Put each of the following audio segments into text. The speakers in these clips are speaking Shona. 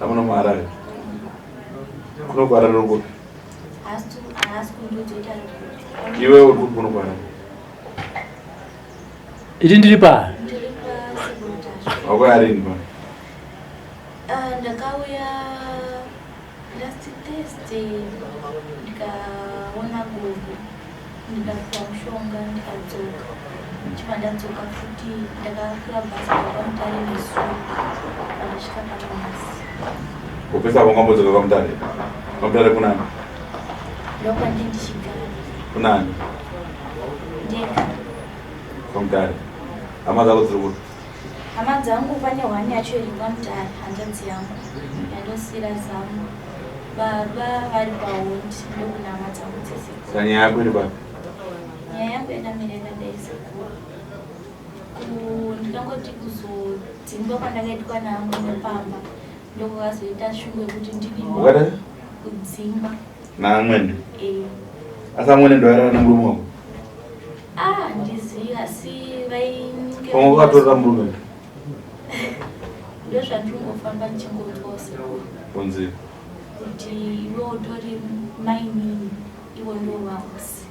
Amuno muHarare. Kuno kuHarare uri kupi? Haasi kundiudza kuti ari kupi. Iwe uri kupi kuno kuHarare? Iti ndiri pa? Ndiri paSegurutasva. Wakauya rini pano? Ah, ndakauya last Thursday, ndikaona gogo, ndikapiwa mushonga, ndikadzoka. Chibva ndadzoka futi, ndakakwira bhazi kwaMutare nezuro, pandasvika pano nhasi. Kupesa kwangambodzoka kwaMutare? KwaMutare kunani? Ndokwandi ndichigara. Kunani? Ndega. KwaMutare. Hama dzako dziri kupi? Hama dzangu pane hwani yacho iri kwaMutare, hanzvadzi yangu yandosiyira zamu. Baba vari pahondi, ndokuna hama dzangu dzese. Saka nyaya yako iri papi? Nyaya yangu yakamira yakadai, sekuru. Ndikangoti kuzodzingwa kwandakaitwa naamwene pamba, ndokwakazoita shungu yekuti ndidini. Wakadai? Kudzingwa. Naamwene? Eh. Asi amwene ndoairara nemurume wako? Ah, handizivi, asi vainge Pamwe wakatorera murume? Ndozvandingofamba ndichingonzwawo, sekuru. Kunzi? Kuti iwe utori mainini, ivo ndo vahosi.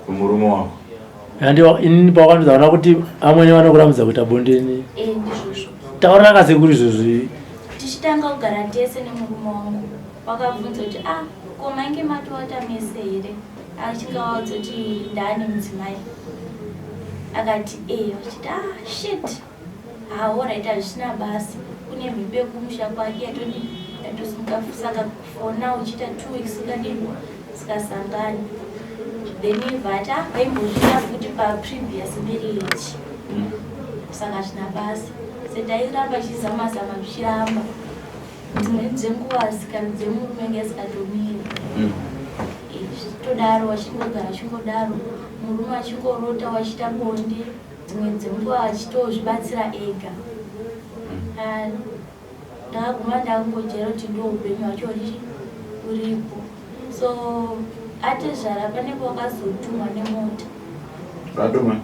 Kumurume wako? Yandiwa inini pawakandizaona kuti amwene vanokuramidza kuita bonde ini. Eh, ndizvozvo. Taurira kasekuru izvozvi. Tichitanga kugara tese nemurume wangu, wakabvunza kuti, ah, ko mainge matovata mese here? Achinge vaudza kuti ndaane mudzimai, akati e, vachiti, ah, shit, ha, alright, hazvisina basa, kune mhipo yekumusha kwake yatodi yatosimuka, saka for now uchiita 2 weeks ukadini sikasangani. Then vati, ah, vaimbozviita futi paprevious marriage, saka hazvina basa. Setairamba chizama zama, zvichiramba. Dzimweni dzenguva sikaro dzemurume nge asikatomiri. Todaro wachingogara achingodaro, murume achingorota wachiita bonde, dzimwe dzenguva achitozvibatsira ega. Ah, ndakaguma ndakungojera kuti ndo upenyu hwacho uripo. So atezvara pane pawakazotumwa nemota. Vatuma?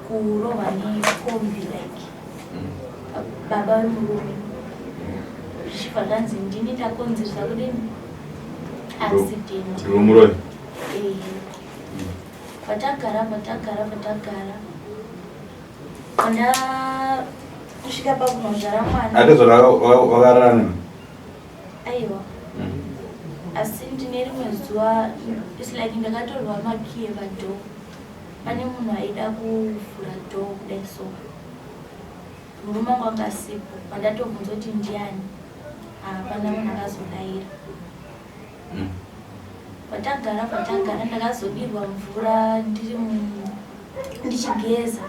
Kurohwa nekombi, like baba vemurume, zvichibva zvanzi ndini ndakonzeresa kudini accident. Ndiwe muroyi? Eh. Patagara, patagara, patagara, pandasvika pakunozvara mwana. Atezvara wakarara newe? Aiwa, asi ndine rimwe zuva, it's like ndakatorwa makiyi epadoor. Pane munhu aida kuvhura door kudai, so murume wangu anga asipo. Pandatobvunza kuti ndiani, hapana munhu akazodayira. Patagara, patagara, ndakazodirwa mvura ndiri ndichigeza.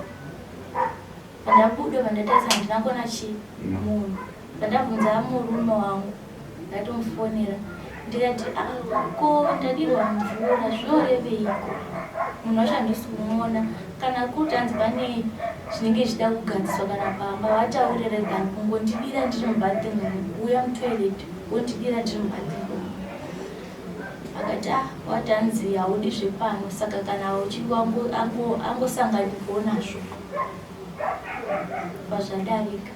Pandabuda, pandatarisa, handina kuona chi munhu. Pandabvunza murume wangu, ndatomufonera ndikati, "Ah, ko ndadirwa mvura zvinoreveiko? Munhu wacho handisi kumuona. Kana kuti hanzi pane zvinenge zvichida kugadziswa kana pamba, vataurire than kungondidira ndiri mubathroom, kuuya mutoilet wondidira ndiri mubathroom." Akati, ah, wati hanzi haudi zvepano, saka kana uchinge angosanganirwawo nazvo pazvadarika.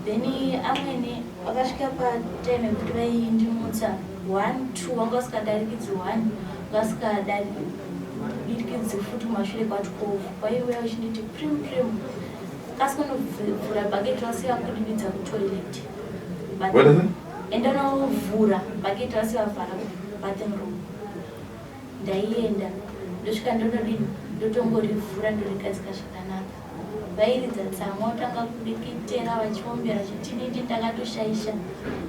Then amwene vakasvika patime yekuti vaindimutsa 1, 2, vanga vasikadarikidzi 1, vasikadarikidzi futi kumashure kwa12. Vaiuya vachinditi, "Prim, Prim, kasi kunovhura bhaketi vasiya kudibidza kutoilet." What is it? Enda novhura bhaketi vasiya vhara bathing room. Ndaienda, ndosvika, ndonodini, ndotongorivhura, ndorigadzika zvakanaka. Vairidza tsamwa, votanga kudikitera vachiombera chitididi, ndakatoshaisha,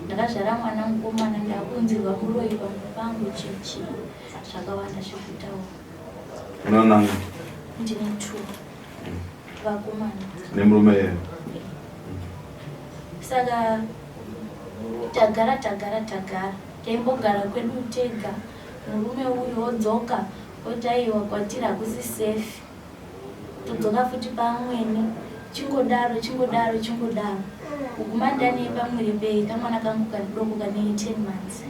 ndakazvara mwana mukomana, ndakunzirwa muroyi pamba pangu, chichi zvakawanda zvekutaura. Unoona? Ndine two vakomana. Nemurume yeye? Saka tagara, tagara, tagara, taimbogara kwedu tega. Murume uyu wodzoka oti, aiwa, kwatiri hakusi safe. Todzoka futi pamwene, chingodaro, chingodaro, chingodaro, kuguma ndane pamwiri pei kamwana kangu kadoko kane 10 months.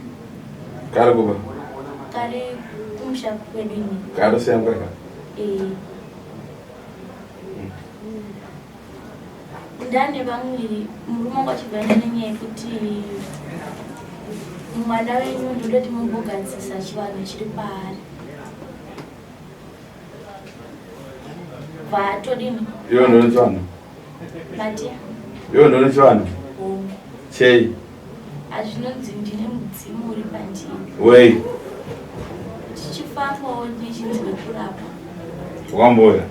Kari kuba? Kari kumusha kwedu ini. Karisiya mukaka? Eh. Ndane vamwiri murume wangu achibva aenda nenyaya yekuti mwana wenyu ndodoti mumbogadzisa chivanhu chiri paari. Vatodini? Iwe ndone chivanhu. Mati? Iwe ndone chivanhu. Hongu. Chei? Azvinonzi ndine mudzimu uri pandiri. Wei? Tichifambawo nechinzi wekurapa. Wakamboya?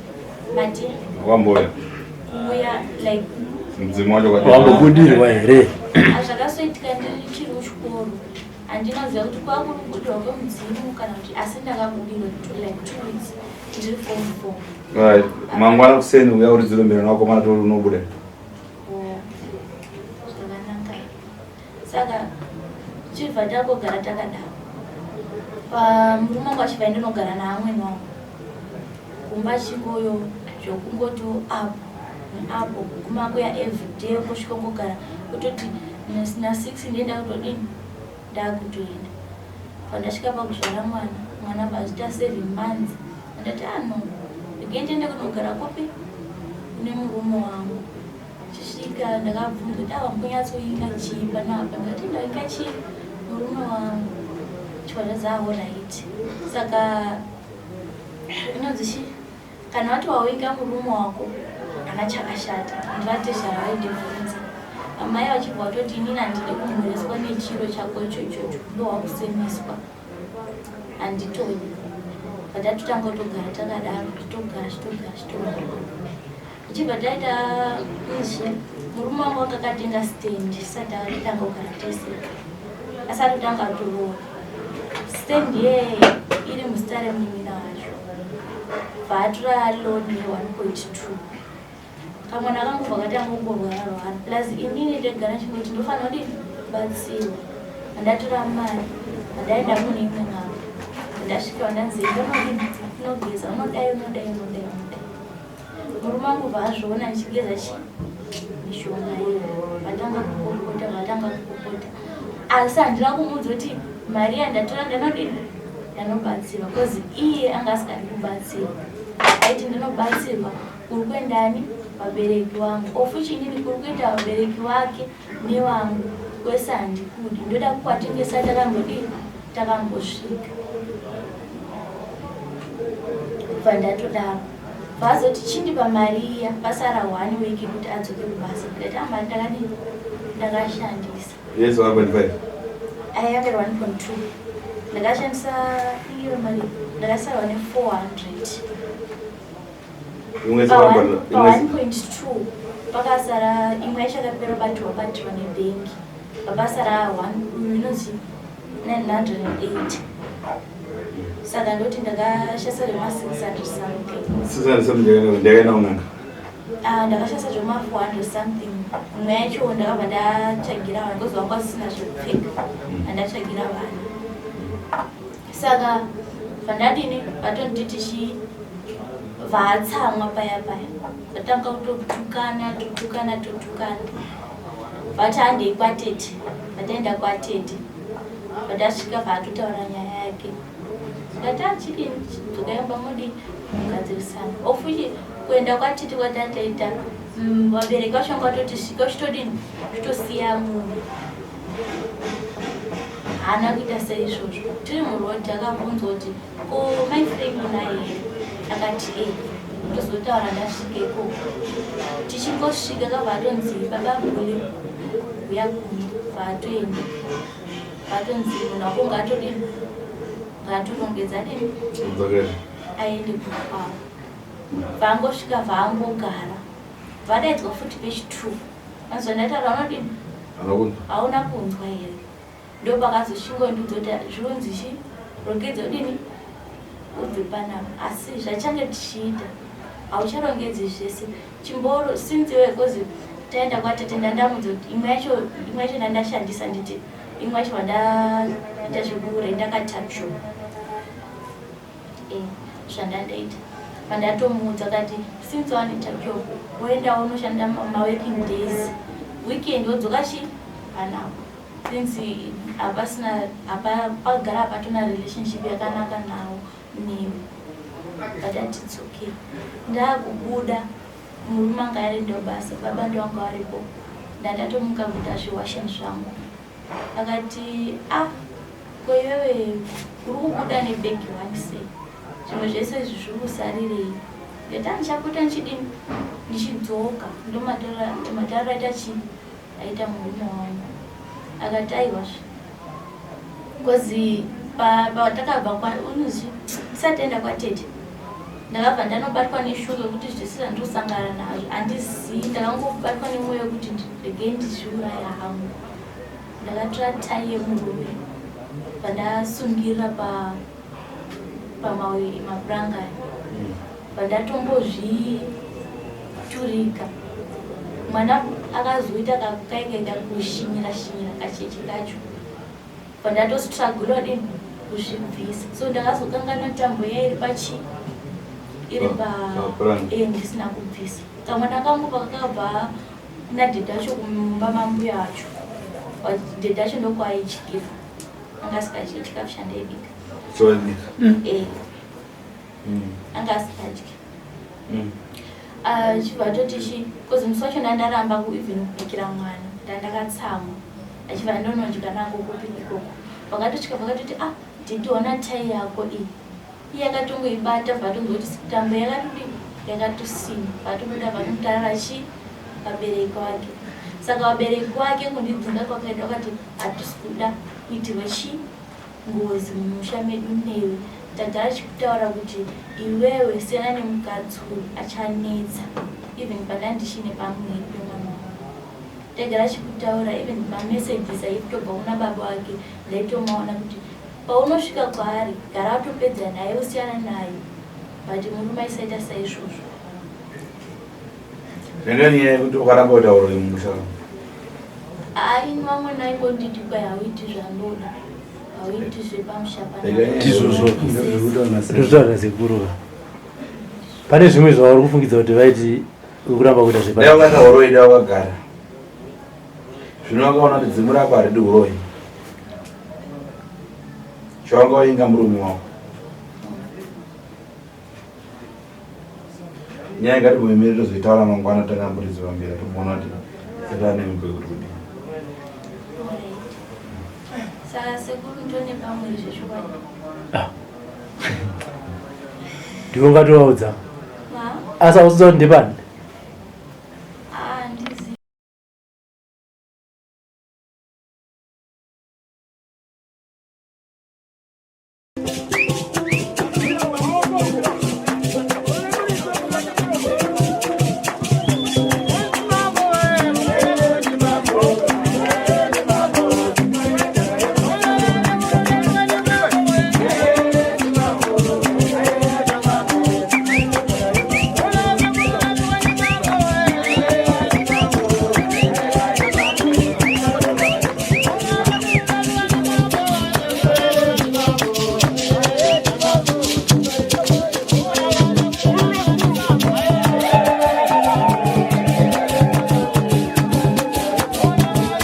Mati? Wakamboya? Kuuya like Mudzimu wacho kwati. Wambobudirwa here? Zvakasoitika ndiri kuchikoro. Handinoziva kuti kwakuri kubudirwa kwemudzimu kana kuti asi ndakabudirwa like 2 weeks ndiri form 4. Right. Mangwana kuseni uya uridzire mberi nakomana tori unobuda. Oh, zvakanaka. Saka chibva tangogara takadaro. Pamurume wangu achibva ndinogara naamwene wangu. Kumba chingoyo zvokungoti apo neapo kuguma kuya everyday ungosvika ungogara kutoti na6 ndienda kutodini ndakutoenda. Pandasvika pakuzvara mwana, mwana vachiita 7 months. Ndati ano, regai ndiende kunogara kupi kune murume wangu. Chisvika ndakabvunza kuti ava mukunyatsoinga chii panapa, ndikati ndainga chii murume wangu. Chibva alright. Saka inonzi chii? Kana wati wawinga murume wako hana chakashata, ndivatezvara vaindibvunza. Amai vachibva vatoti inini handidi kumhoreswa nechiro chako icho ichocho, ndowakusemeswa handitodi. Patatotanga kutogara takadaro, titogara titogara titogara. Tichibva taita izvi, murume wangu akakatenga stand tisati atanga kugara tese, asati atanga atoroora. Stand iyeye iri muzita remunin'ina wacho. Bvatora loan ye1.2. Kamwana kangu vakatanga kungorwara rwara. Plus inini ndegara chingoti ndofanira kudini kubatsirwa. Ndatora mari, ndaenda kune imwe n'anga. Ndasvika ndanzi unodini unogeza unodai unodai unodai unodai. Murume wangu vaazviona ndichigeza chi mishonga iyo. Vatanga kupopota, vatanga kupopota. Asi handina kumuudza kuti mari yandatora ndanodini ndanobatsirwa because iye anga asingadi kubatsirwa. Aiti ndinobatsirwa kuri kuendani vabereki vangu ofuchi inini kuri kuenda vabereki vake nevangu kwese handikudi ndoda kukwatengesa takambodini takambosvika kubva ndatodaro vazoti chindipa mari iya pasara 1 week kuti adzoke kubasa ndikati ah mari ndakadini ndakashandisa Yes, 1.5. ayanga 1.2 ndakashandisa iyo mari ndakasarwa ne400 Imwe Pa 1.5. 1.2 pakasara imwe yacho yakapera batirwa batirwa nebhengi papasara inonzi 980 saka ndoti ndakashandisa zvema 600 something. 600 something ndakaenda kun'anga. Ah, ndakashandisa zvema 400 something. Imwe yacho ndakabva ndatsvagira vanhu because vanga vasisina zvekupfeka, andatsvagira vanhu. Saka vandadini vatonditi chi vaatsamwa paya paya vatanga kutotukana totukana totukana vati handei kwatete. Vataenda kwatete, vatasvika vaatotaura nyaya yake. Ndikati achidini dzokaimba mudini mugadzirisana ofuchi kuenda kwatete kwatataita vabereki vacho vanga vatoti svika uchitodini uchitosiya munhu haana kuita seizvozvo. Tiri murodhi akabvunzwa kuti ko mai Frank unaye here, akati e tozotaura ndasvika ikoko. Tichingosvika kabva atonzi baba gule uya kuno, vaatoenda vatonzi munhu wako ngaatodini ngaatorongedza adini Dzokera. Aende kumba kwavo. Vangosvika vangogara vadaidzwa futi pechi 2 anzwa ndataura unodini Anokunzwa. Hauna kunzwa here? Ndo pakazoshingondiudza kuti zvinonzi chi rongedza udini ubve panapa asi zvachange tichiita haucharongedzi zvese chimboro since iwe because taenda kwatete ndandamudza kuti imwe yacho ndandashandisa nditi imwe yacho vandaita zvekurenda katuckshop zvandandaita pandatomuudza kati since wane tuckshop woenda unoshanda maworking days, weekend wodzoka chi panapo since hapasina pagara hapatona relationship yakanaka nawo newe. But ati it's okay. Ndakubuda. Murume anga arindawo basa, baba ndovanga varipo. Ndandatomuka kuita zviwashing zvangu. Akati ah ko iwewe uri kubuda nebhegi one sei zvimwe zvese izvi zviri kusarirei ndikati ah ndichapota ndichidini ndichidzoka ndomatauriro aita chii aita murume wangu akati aiwazve bcause patakabva unozi tisati taenda kwatete ndakabva ndanobatwa neshungu yekuti zvese zvandiri kusangana nazvo handizii ndakangobatwa nemwoyo wekuti regei ndizviuraya hangu ndakatora tai yemurume pandasungirira pamawiri mapuranga pandatombozviturika mwana akazoita kakukaikaita kushinyira shinyira kacheche kacho pandatostrugula dini kuzvibvisa so ndakazokanganwa tambo iya iri pachi iri pa eh, ndisina kubvisa kamwana kangu pakakabva kuna dhedhi acho kumba mambuya acho dhedhi acho ndokwaidyira anga asikadyi chikafu chandaibika eh. Anga asikadyi. Ah, chibva atoti chi bcause musi wacho ndandaramba even kubikira mwana ndandakatsamwa achibva ndonodya nako kupi ikoko vakatosvika vakatoti ah ndindiona tai yako iyi iye akatongoibata bvatonzwa kuti tambo yakatodi yakatosimba vatobuda vanomutarira chi vabereki wake saka vabereki wake kundidzinga kwakaita vakati hatisi kuda kuitirwa chi ngozi mumusha medu newe tagara tichikutaura kuti iwewe siyana nemukadzi uyu achanetsa even pandandichine pamuviri pemwana wangu tagara tichikutaura even mamessages aitobva kuna baba wake ndaitomaona kuti paunosvika kwaari gara watopedza naye usiyana naye but murume aisaita saizvozvo Zvanga nyaya yekuti ukaramba kuita uroyi mumusha. Hayi vamwe naingonditi kwai hauiti zvandoda hauiti zvepamusha panapa. Ndizvozvo ndozvitaura sekuru. Pane zvimwe zvauri kufungidza kuti vaiti uri kuramba kuita zvepa. Dai wakaita uroyi dai wakagara. Zvino wakaona kuti dzimu rako haridi uroyi. Chawanga wainga murume wako. Nyaya ngatimbomimire tozoitaura mangwana tanga mburidzi vambira tomboona kuti saka nemimbo yekuti kudii. Saka sekuru ndone pamwe zvechokwadi. Ah. Ndiwe ungatovaudza. Asi hauziva kuti ndepani?